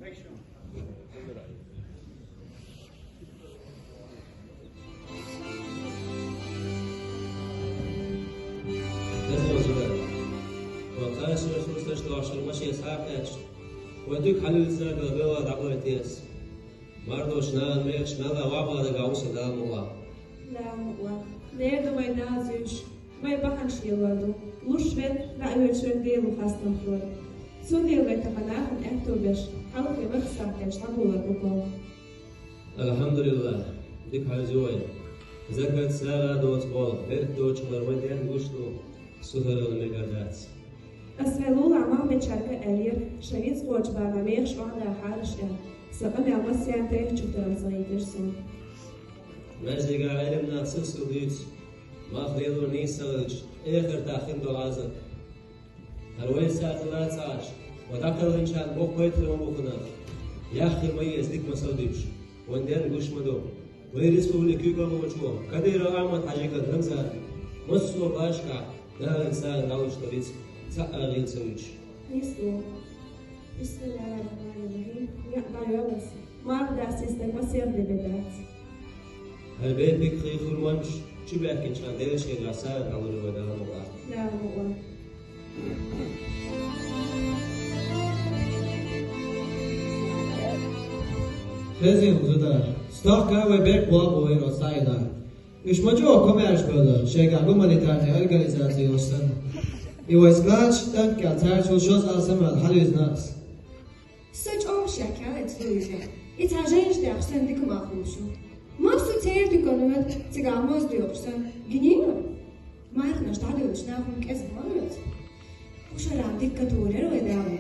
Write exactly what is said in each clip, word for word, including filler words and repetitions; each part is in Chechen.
Вай кхача ресурсаш дохшур машен схьакхаьчча, вай дика хьалуьйцург а вела дӀагӀойтес. Мардош нана мехаш мелла вабаха дагахь ву со, Дала мукъ лахь. Дала мукъ лахь. Лер ду вай Дала зуьйш, вай бахьанаш лелор ду. Луш верг, дӀаоьцуш верг Дело хастам хилар. Цундела вай тахана нахана аьтту беш, хьалхе варх сахьтеш дӀаболар бу кху. Алхьамдулиллах, дика хьаьвза вай. Закат сагӀа доцу болу, беркат доцуш хилар вай ден гуш ду, сухаралла мегар дац. Ас вай лулахь мах бечаьрга аьллера, ша виц кхочу бана мехаш охьадахьараш аьлла, сан къамел массаьрга тайпа чухтарам ца гӀийтира суна. Маьждигехь Ӏелам нах сирсо дуьйцу, мах лело нийса ца хилча, эхартахь хин долу Ӏазап. ХӀара вай сагӀа хилла ца Ӏаш, вай дӀакхелхинчарна боккха пайда хир ву бохург. Яххе ма еза, дика масал дуьйцуш, вайн ден гуш ма ду. Вайн республикан куьйгалхочо Кадыров Ахьмад-Хьаьжин кӀант Рамзана массо а башхахь Дала царна дӀалуш долу рицкъ цхьа а гӀийла ца вуьтуш. Нийса ду. Бисмиллахир-рахманир-рахим. Некъ дӀайоьллу ас. Марха дастийта стаг массеран де бен дац. ХӀара бепиг хи хурманчаш чубаьхкинчарна Делан шегахь сагӀина дӀалур вай, Дала мукъ лахь. Дала мукъ лахь. Хезийна, Зудар, стохка вай бекъ боху вайна оцу сагӀина. Уьш ма чӀогӀа комаьрша бевлла, шайгахь гуманитарный организаци йолуш санна. И вай складаш тӀанккел цаьршал шозза алсамал хьалуьйзна ас. Со чӀогӀа шек яьлла ца дуьйцу. И цхьа жайнаш дехаш санна дика мах луш ю. Массо а церан дуьйцу, цигахь моза доькъуш санна, гинийла. Марханаш дӀадуьйлуш нахана кӀезиг ма лоьцу. Кху шарахь дика католера вай Дала.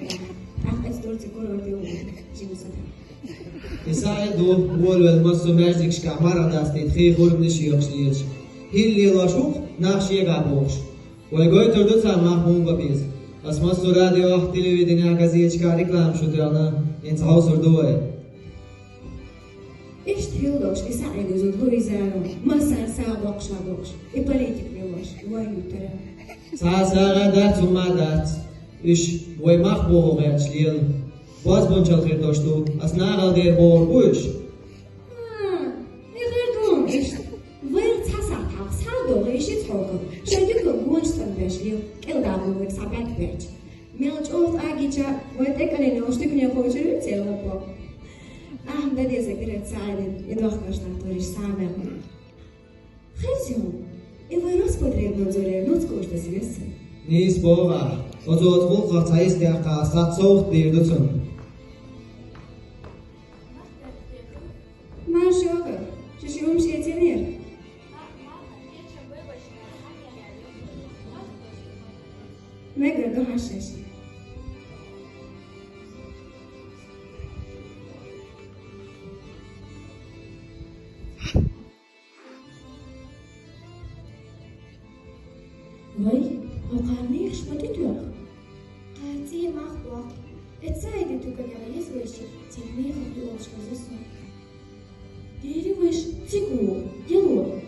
ТӀаккха эцу дора цига курорт йолу жима сатар. И сагӀина ду, волавелла массо а маьждигашкахь марха дастийта хи хурманаш йоькхуш лелаш. ХӀилла лелош ву-кх нах шегахь бохуш. Вай гойтур ду царна мах муха бан беза. Ас массо а радиохь, телевиденехь, газеташкахь рекламаш ю тоьхна, хӀинца хьовсур ду вай. Иштта хилла долуш и сагӀина ду зуда Луизаро, массарна сагӀа боккхуш а боккхуш, и политик лелош, вай юьртара. Цхьа а сагӀа дац, хӀумма а дац. Уьш вай мах бохо гӀерташ лела. Бозбунчалла хир долуш ду, ас нахала дера бохург бу уьш. А, и хир ду-м иштта. Вайх цхьа сахьт хьалха схьа а догӀий, шица хьокху, шайн дикал гонаш санна беш лела, кӀел дакъа вайга схьа баьтта баьчча. Мел чӀогӀа тӀагийча, вай тӀекӀелина йолуш дикане кхочур ю церан лапо. Ахьа дан дезарг дира ца Ӏелина, и дохкарш нах ториш схьа а мел. Хезий хьуна, и вай Роспотребнадзоре нуц кхуьуш даза весса. Нийса боху ахь, оцу оцу гӀуллакхах цхьа йист яьккха, ас цхьацца совгӀат дийр ду цунна. Марша йогӀу, шу ши хӀума шеца йинера? Мегар ду хьан шаьш. Вай, хӀокхара мехаш ма тӀетоьху. Кхара цӀе мах боккху. Эццайди туьканехь еза вайши, цига мехах юкъалш хеза суна. Дери вайша цига ву, дело.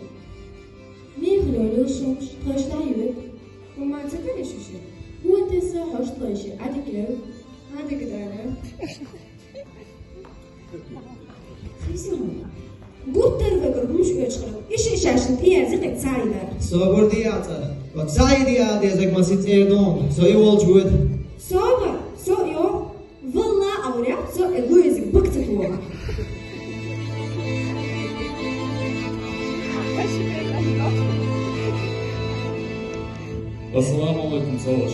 Мехале лелаш хӀумаш тхойша дӀайоьду. ХӀумма ца карий шу ши? Вон тесса хьожа тхойши, Ӏадика яу. Ӏадика дара. Хезий хьуна. Гуттар вегар гуш оьцуш хилар, и ши шаьшна тӀеяьзза кхин цхьа а йидар. Собар де яцара. Оцу цхьа а йиде а дезарг ма сица эр доху, со и волчу воьду. Собар, со а йоху. Валла а гӀоврехь, со и Луизиг бага ца тохахь. Ассаламу алейкум, Саваш.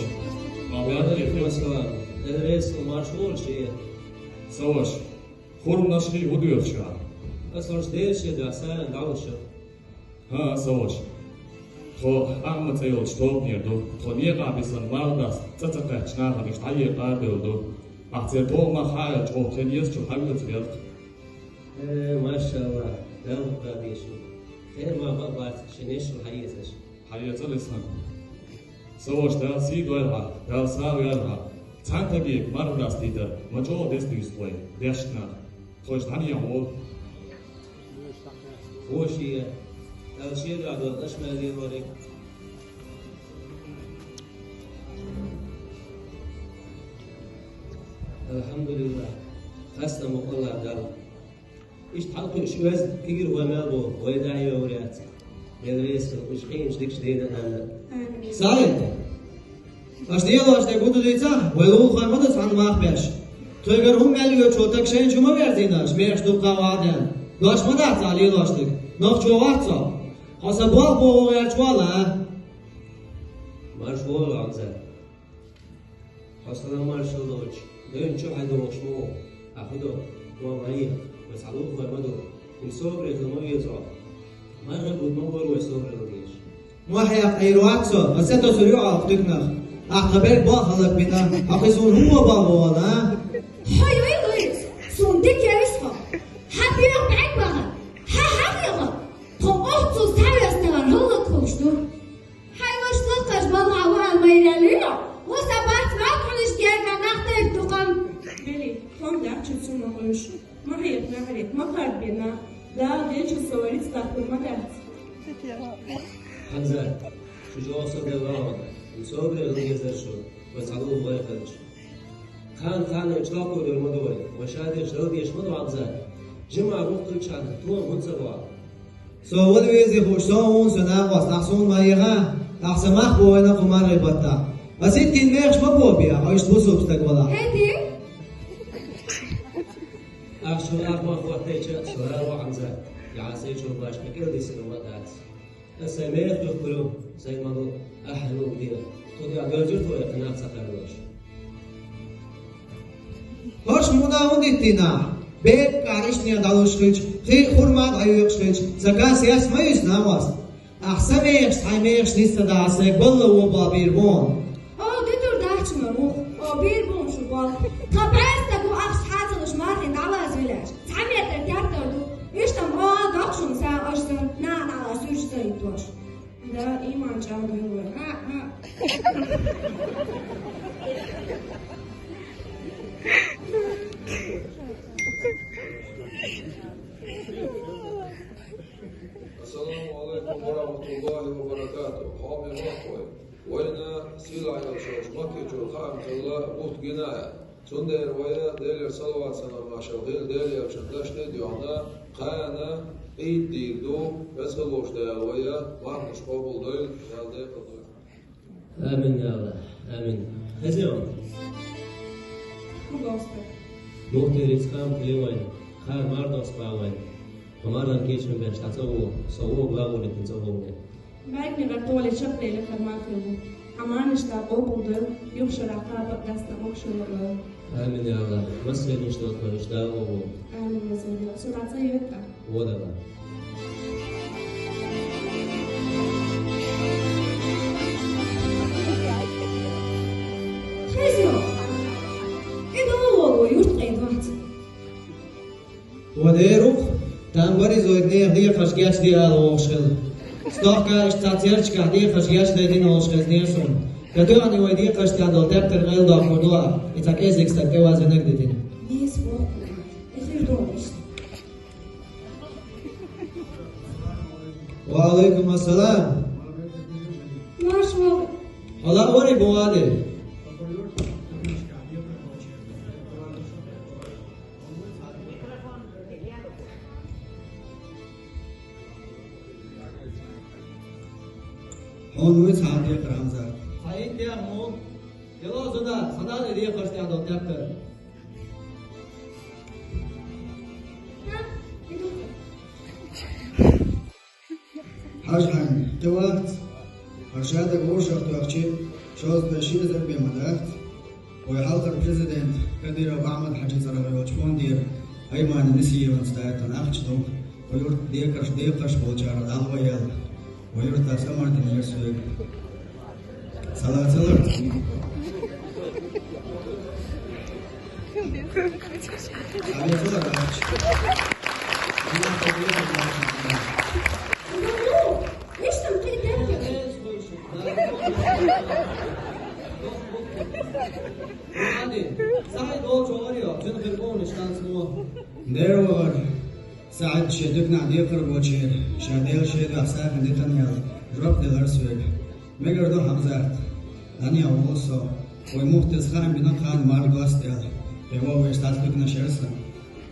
Ва алейкум ассалам. Эл рейсу марш лур шиъ. Саваш. Хурманаш хи хӀу доьхуш ю? Ас хӀорш дерриш еза саран дӀалуш ю. ХӀан, Саваш. Тхо Ахьмад цӀе йолчу тобанера ду. Тхо некъахь бисана марха даста цӀа ца кхаьчча нахана иштта дӀаекъа а девлла ду. Ахь церан тоба мах хьаъелча оха тхе езачу хьаоьцу верг. Э, машалла, Далла къа дийшина. Хер ма баъ бац, шен нешал хьаэцаш. Хьаэцал и сан. Саваш, Дала сий дойла хьан, Дала сагӀа йойла хьан. Цхьана стаге марха дастийтар ма чӀогӀа деза дуьйцу вай, дешна нах. Тхойша дӀанехьа волу. Хошия, Дала шен дуьхьа долу аша мел лелориг. Алхьамдулиллах. Хастам АллахӀ Дала. Иштта хьалкхуьуш оьзда кегийрхой мел бу, вай дӀа а йовр яц. Мел веза уж хьийначу дикачу дийнан а. Амин. Саид! Аша лелош дерг хӀун ду дийцахь, вай лулахой ма ду цхьаьна мах беш. Тхоьгара хӀума мел йоьдучо таг шайна чу ма верзийна, аша мехаш дуккха а ваха ден. Дош ма дац ахь лелош дерг. Нохчо вац со. Хьо сан болх бохо гӀерташ валла, а? Марша вогӀийла, Хьамзат. Хьо салам маршалла долчу дуьнен чу хьайна догӀуш ма ву, ахь хӀун до, ма вайна, вай цхьа лулахой ма ду, хӀума собаре хила ма веза хьо. Марра гуд ма вара вай собаре дезаш. Мохь яккха Ӏийр вац со, аса тосур ю Ӏалкх туьканах. Ахь тхан берг бал хӀаллакбина, ахь кхин суна хӀун боху вахана, а? Хьо юй, Луис? Суна дика яйса хьо. Хьан бехк бӀаьг баха? Хьан хьан беха? Тхо оццул схьавеста тахана хӀаллакхуьлуш ду. Хьайн ваша лакхарчу балхахь ваьлла ма йиллина, хӀун сан бац вац хьуна иштта герга нах тайпа ду-кх. Вели, тхо-м даьхча цунна къуьйсуш, ма хьехна хьарек, ма харбина, Дала дечу со вариц дахкур ма дац. Хьамзат, шу жоьсал делла вахана, хӀума собаре хила езара шу, вай цхьа лулахой хилча. Кхана-кхана чӀогӀа кхуьур ма ду вай, вай ша деш, Дала деш ма ду, Хьамзат. Жима гӀуллакх хилчахьана, тхуна хӀунда ца боху? Со вала везий хууш, со а ву сан накъост, ахь суна ма еха, ахь сан мах бохийна кху мархий баттахь. Ас хӀиттийна мехаш ма боху бен, хьо иштта бусулба стаг валахь. ХӀетий? Ахь шуна ах мах хӀоттийча, со хӀара ву, Хьамзат, я хьан сайн чурбаш тхан кӀел дисина ма дац. Аса сайн мехах духкур ю, сайн ма лу, ахьа лу де. Тхо тӀехь доьзира тхо, я кхин нах ца кхаьрдош. ХӀорш муна хӀунда диттина? Беккъа иштта дӀалуш хилча, кхин а хурма дӀайоькъуш хилча, сан касса яц ма юьсу, накъост. Ахь сан мехаш, хьайн мехаш нисса дахьа, сайга балла вон бал бийр бу хьуна. О, дуьтур дахча ма ву, о, бийр бу хьуна шу бал. Тхан бӀе стаг ву ахча хьацалуш мархин дӀалаза вилеш. Цхьа метр тертар ду. Иштта-м о, доккхушун са аш сан, нана ала суьрчу ца йиттош. Да, иман чӀагӀдойла вай. Ассаламу алейкум ва рахматуллахи ва баракатух. Хьоме махкой. Вайна сийлахь йолчу Маккичура хаам хилла бутт гина а. Цундела вай Делера салават-салам машал хир Делера шан дашна а доьгӀна, кхана Ӏийд дийр ду, веза волчу Дала вай мархаш къобалдойла, Дала декъал дойла. Амин, я АллахӀ, амин. Хезий хьуна? Пожалуйста. Мухтарца кхам хили вайн, хар мар дос ба вайн. Хьо маран кечам беш дӀа ца гӀо, со вогӀу гӀуллакхна ца гӀо. Баьгнера толе чекхдели хар мар хир ву. Аманаш да къобалдойла, юха шарахь кхаба дастна могушалла лойла. Амин, я АллахӀ. Массернаш долу тхойш да гӀо. Амин, я АллахӀ. Со дӀа ца йоьтту? Водала. Хезий хьо? И догӀу волу юрт къе доц. Ва дерриг, там баризойт нехан декхарш гечде ала вогӀуш хила. Стохка иштта цхьа церчкахь декхарш гечдайтина волуш хезна суна. Ка дуьхьал вай декхарш тӀехь долу тептар гӀайла доккхур ду а, и цхьа кӀеззиг стаг тӀевазвинарг дитина. Нийса боху, эфир догӀу иштта. Ва алейкум ассалам. Марш вогӀу. Хьо лаъориг бу ваде. Хьуна вуй цхьа декхар, Хьамзат. Хьайн тӀехь мо? Дело зуда, садале декхарш тӀехь долу тептар. Хьажа хьайна, кхин вац? Хьан шадерг вовшах тоьхчи, шозза ши эзар бен ма дац? Вай хьалхара президент Кадыров Ахьмад-Хьаьжин цӀарах йолчу фондера Аймани Нисиевна стартан ахча ду, кху юрт декарш, декхарш болчара дӀалаелла. Вай юртара самардина яра соьга. Сала ца ларца. Сала ца ларца. Дера вахар, СаӀид шен диканахь декхар бочера, ша Делан шен дуьхьа сагӀина дитина аьлла, жоп делара соьга. Мегар ду, Хьамзат, дӀанеха волу со, вай мухтарца хаам бина кхана марха доста аьлла, кхин вовшашца диканаш яра сан.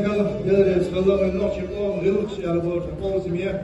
Галерейс халла нохчи къо гъилх я бо къо зимия.